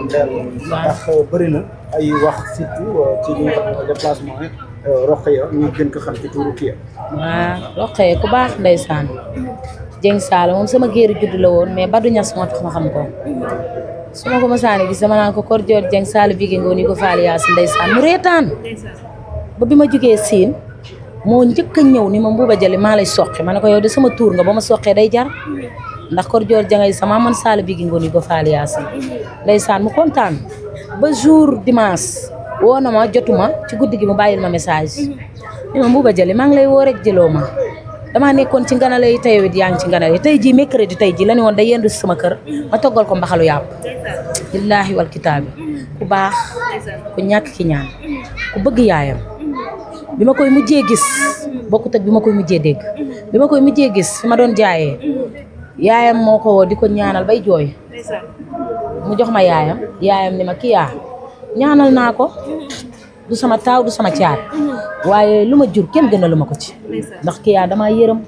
ndax bëri na ay wax surtout ci li nga xam ne déplacement yi Rokhaya ñu gën ko xam ci turu Kya. waaw Rokhaya ku baax ndeysaan Dieng Saala moom sama géeru judd la woon mais Badou Niass moo tax ma xam ko su ma ko mësaane gis dama naan ko Kor Dior Dieng Saala bigi ngoon yi ko faali yaa si ndeysaan mu reetaan ba bi ma jógee siin moo njëkk a ñëw ni ma Mbuuba Jali maa lay soqi ma ne ko yow de sama tuur nga ba ma soqee day jar ndax Kor Dior Dieng ay sama man Saala bigi ngoon yi ko faali yaa si ndeysaan mu kontaan ba jour dimanche woo na ma jotuma ci guddi gi mu bàyyil ma message ni ma Mbuuba Jali maa ngi lay woo rek jëloo ma damaa nekkoon ci nganale yi tey yaa ngi ci nganale yi tey jii mercredi tey jii la ne woon day yendu si sama kër ma toggal ko mbaxalu yàpp billaahi wal kitaabi ku baax ku ñàkk ki ñaan ku bëgg yaayam bi ma koy mujjee gis bokkut ak bi ma koy mujjee dégg bi ma koy mujjee gis fi ma doon jaayee yaayam moo ko woo di ko ñaanal bay jooy mu jox ma yaayam ni ma Kya ñaanal naa ko du sama taaw du sama caat waaye lu ma jur kenn gënalu ma ko ci ndax Kya damaa yërëm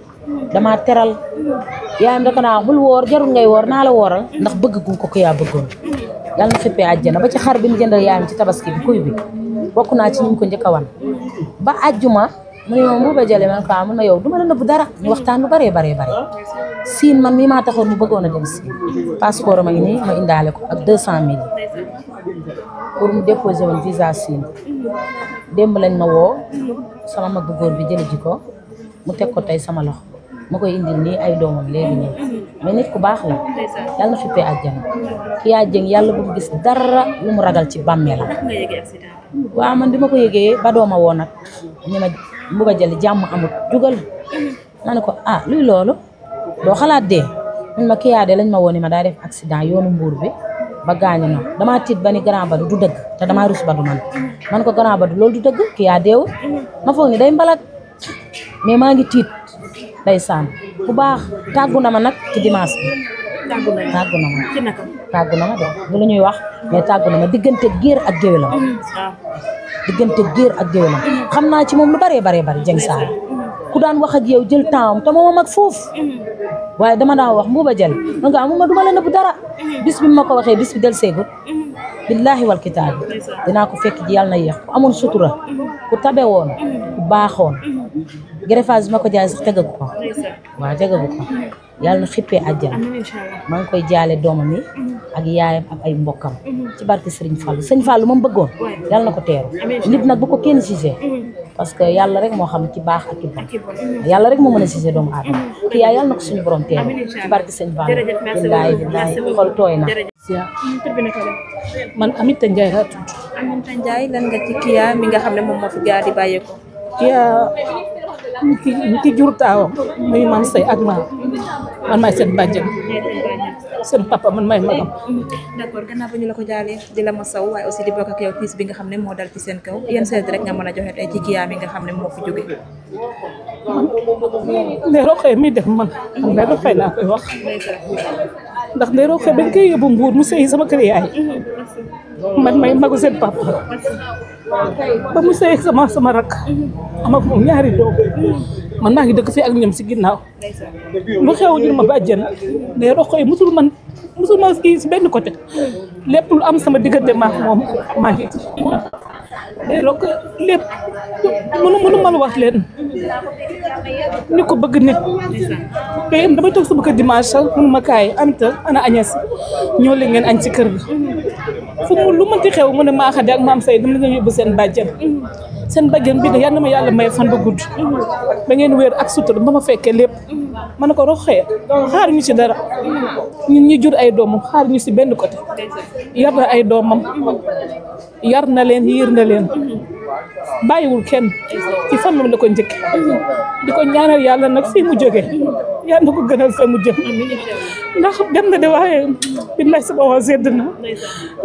damaa teral yaayam da ko naa bul woor jarul ngay woor naa la wooral ndax bëgg gu ko Kya bëggoon yàlla na xippee àjjana ba ci xar bi mu jëndal yaayam ci tabaski bi kuy bi bokk naa ci ñu ko njëkk a wan ba àjjuma mu ne ma Mbuuba Jali man ko mun na yow du ma la nëbb dara ñu waxtaan lu baree bare siin man mii maa taxoon mu bëggoon a dem siin passeport ma ngi nii ma indaale ko ak 200 000 pour mu déposer woon visa siin démb lañ ma woo sama mag bu góor bi jëli ji ko mu teg ko tey sama loxo ma koy indil nii ay doomam léegi nii mais nit ku baax la yàlla na xippee àjjana Kya Dieng yàlla bu gis dara lu mu ragal ci bàmmeelam waaw man bi ma ko yëgee ba dooma woo nag ñu ma Mbuuba Jali jàmm amut jugal ma ne ko ah luy loolu doo xalaat dee mun ma Kya de lañ ma woo ni ma daa def accident yoonu Mbuur bi ba gaañu na damaa tiit ba ni Grand Badou du dëgg te damaa rus Badou man ko Grand Badou loolu du dëgg Kya deewul ma foog ni day mbalat mais maa ngi tiit ndeysaan bu baax tàggu na ma nag ci dimanche bi tàggu na ma de lu la ñuy wax mais tàggu na ma diggante géer ak géwélam xam naa ci moom lu baree Dieng Saala ku daan wax ak yow jël temps te moom ak foofu waaye dama daan wax Mbuuba Jali ma nga amuma duma la nëbb dara bis bi ma ko waxee bis bi del seegut billaahi wal kitaabi dinaa ko fekk ji yàlla na yéex ku amoon sutura ku tabe woon ku baaxoon greffage bi ma ko jaay sax tegagu ko waaw tegagu ko yàlla na xippee àjjana maa ngi koy jaale doomam yi ak yaayam ak ay mbokkam ci barke Serigne Fallou Serigne Fallou moom bëggoon yàlla na ko teeru nit nag bu ko kenn gisee parce que yàlla rek moo xam ci baax ak ci bon yàlla rek moo mën a gisee doomu aadama Kya yàlla na ko suñu borom teeru ci barke Serigne Fallou billaay xol tooy na man Aminata Ndiaye laa tudd. Aminata Ndiaye lan nga ci Kya mi nga xam ne moom moo fi jaar di bàyyeeko. Kya ñi ki jur taawam muy man say ak man maay seen bàjjen seen papa man maay magam. d'accord gannaaw ba ñu la ko jaalee di la masaw waaye aussi di bokk ak yow tiis bi nga xam ne moo dal ci seen kaw yan seet rek nga mën a joxe tey ci Kya mi nga xam ne moo fi jóge. Ndeye Rokhaya mi def man Ndeye Rokhaya laa koy wax ndax Ndeye Rokhaya bañ koy yóbbu Mbuur mu sëy sama kër yaay man may magu seen papa ba mu sëy sama rak am ak moom ñaari doom man maa ngi dëkk fii ak ñoom si ginnaaw lu xew ñu ma bàjjen Ndeye Rokhaya musul ma kii si benn côté lépp lu am sama diggante maak moom maa ngi Ndeye Rokhaya lépp mënu ma la wax leen ni ko bëgg nit te damay toog sama kër dimanche sax mënu ma kaay Aminata ana Agnès ñoo leen ngeen añ ci kër ga fu mu lu mënti xew mu ne maa Xadi ak maam Say dama leen yóbbu seen bàjjen bi de yal na ma yàlla may fan ba gudd ba ngeen wéer ak sutura ba ma fekkee lépp ma ne ko Rokhaya xaar ñu ci dara ñun ñi jur ay doomam xaar ñu ci benn côté yar na ay doomam yar na leen yiir na leen bàyyiwul kenn ci famille la ko njëkk di ko ñaanal yàlla nag fii mu jógee yàlla na ko gënal fa mu jëm ndax dem na de waaye billahi sama waa sedd na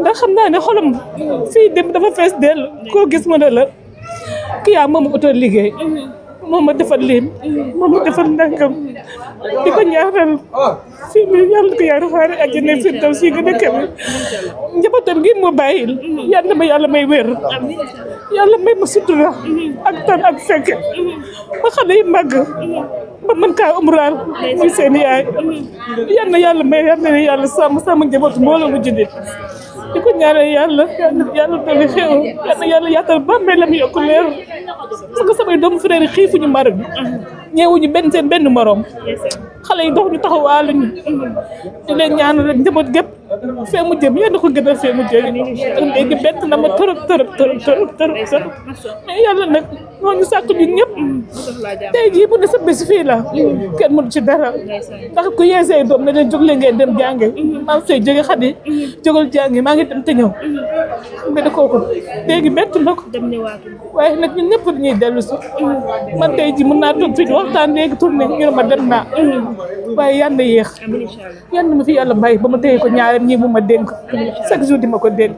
ndax xam naa ne xolam fii dem dafa fees dell koo gis mu ne la Kya moom utal liggéey moom ma defal leen moom ma defal ndànkam di ko ñaanal fii mu yàlla ko yàlla xaare àjjana fi taw si gën a kawe njabootam gi moo bàyyil yàlla na ma yàlla may wér yàlla may ma sutura ak tan ak fekk ba xale yi màgg ba mën kaa umraal muy seen yaay yal na yàlla may yal na yàlla sàmm njaboot mbooloo mu jullit di ko ñaanal yàlla dolli xew yal na yàlla yaatal bàmmeelam yokk leer parce que samay doomu frère yi xiifuñu mar bi ñeewuñu benn morom xale yi dox ñu taxawaaluñu di leen ñaanal rek njaboot gépp fee mu jëm yéen a ko gën a fee mu jëm léegi bett na ma torop mais yàlla nag moo ñu sàkk ñun ñëpp tey jii bu ne sa bés fii la kenn mënu ci dara ndax ku yeesee doom ne leen jóg leen ngeen dem jànge maa ngi sey jóge xadi jógal jànge maa ngi dem te ñëw nga ne kooku léegi bett na ko waaye nag ñun ñëpp dañuy dellu si man tey jii mën naa toog fii di waxtaan léegi tourné ñu ne ma dem naa waaye yal na yéex yal na ma fi yàlla bàyyi ba ma téye ko ñaareel ñii mu ma dénk chaque jour di ma ko dénk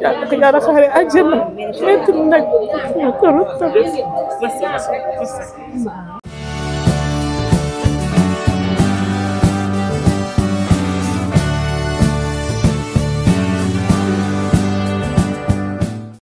yàlla ko yàlla xaare àjjana métti nag